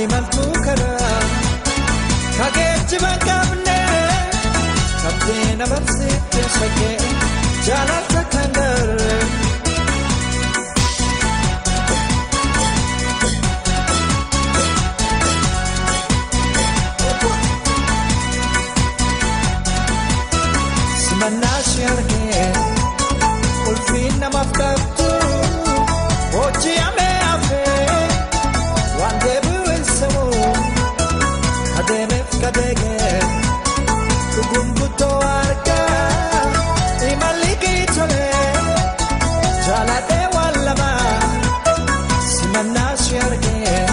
Ani maltuu karaa ka geejjiba hin qabne qabdee na barsiifte shaggee jaalalta kan garee. Simannaa ishee argee ulfiin namaaf qabdu hojii amee hafee waan deebi'u hin se'u adeemeef kadeegee dhuguun guutuu argaa imalli kiitolee jaaladhee waan lama simannaa ishee argee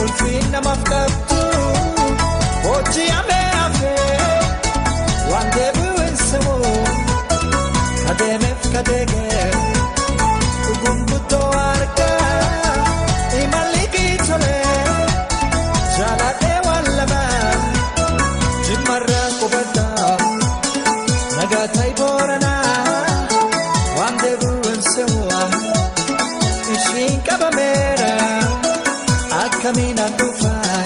ulfiin namaaf qabdu hojii amee hafee waan deebi'u hin se'u adeemeef kadeegee dhuguun guutuu argaa imalli kiitolee jaaladhee waan lama jimmarraa qubadhaa nagaa ta'i booranaa waan deebi'u hin se'u ishiin qabameera akkamiin an dhufaa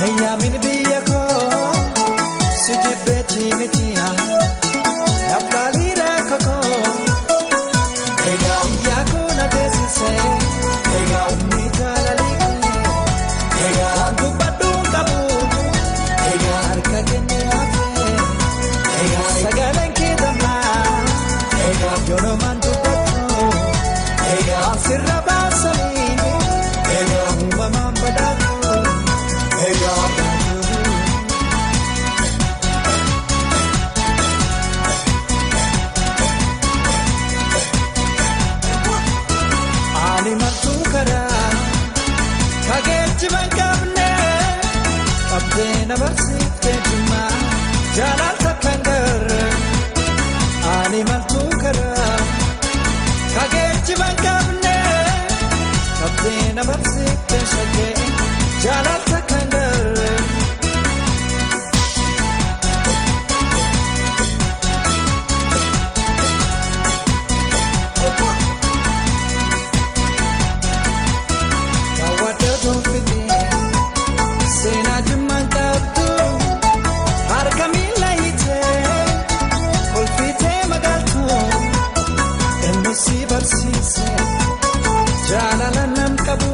eeyyaamin biyya koo si jibbeetii mitiya naflaaliira kokoo egaa biyya koo na teessise egaa humni jaalalii kee egaa waan dubbadhu hin qabu egaa harka kennee hafee egaa sagaleen kee dammaa egaa yoonumaan dubbadhu egaa asirra baasanii egaa uumamaan badhaatu egaa. Ani martuu karaa ka geejjiba hin qabne qabdee na barsiifte jimmaa jaalalta kan garee. Ani martuu karaa ka geejjiba hin qabne qabdee na barsiifte shaggee jaalalta kan garee. Daawwadda tolfitee seenaa jimmaan qabdu harka miila hiitee kolfitee magaaltu eenyu si barsiise jaalala nam qabu.